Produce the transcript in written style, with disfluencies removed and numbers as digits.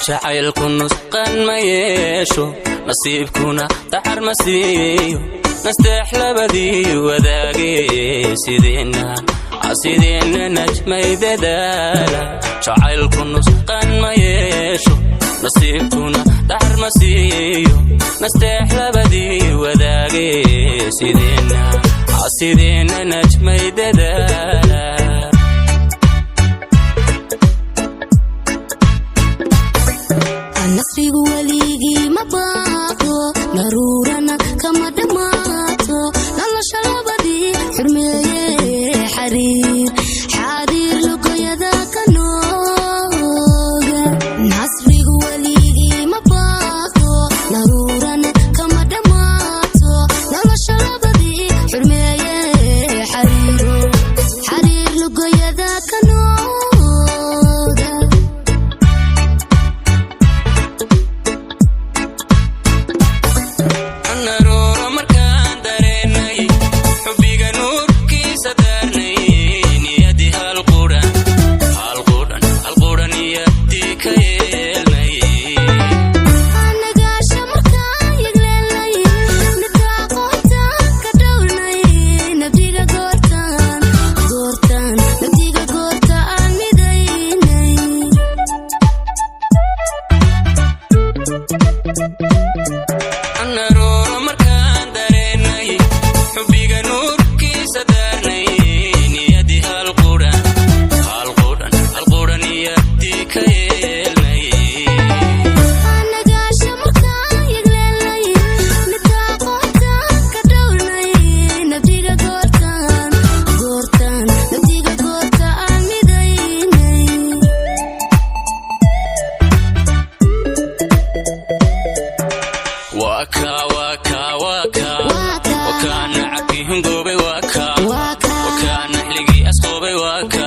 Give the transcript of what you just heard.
Jacaylku nusqan ma yeesho, nasiibkuna dacar ma siiyo. Nasteex labadii wadaage, sideenna najmay dadaala. Jacaylku nusqan ma yeesho, nasiibkuna dacar ma siiyo. Nasteex labadii wadaage, sideenna najmay dadaala. Nasrigu weligii ma baaqo, naruurana kama dhammaato. Nolosha labadii xurmeeye, xariir xariir lugoyada ka nooga. Nasrigu weligii ma baaqo, naruurana kama dhammaato. Nolosha labadii xurmeeye, xariir xariir lugoyada ka nooga. Naruuro markaan dareennay, xubbiga nuurkiisa daarnay, niyadii hal qudhan, hal qudhan, hal qudhan niyadii ka yeelnay. Nagaasha markaan yagleelnay, nitaaqoontaan ka dhowrnay, nabdiga goortaan goortaan, nabdiga goorta aan midaynay. Naruuro markaan dareennay, xubbiga nuurkiisa daarnay, niyadii hal qudhan, hal qudhan, hal qudhan niyadii ka yeelnay. Nagaasha markaan yagleelnay, nitaaqoontaan ka dhowrnay, nabdiga goortaan goortaan, nabdiga goorta aan midaynay. Waka waka waka. Waka. Wakaa nacabkii hungoobay, waka. Waka. Wakaa naxligii asqoobay, waka.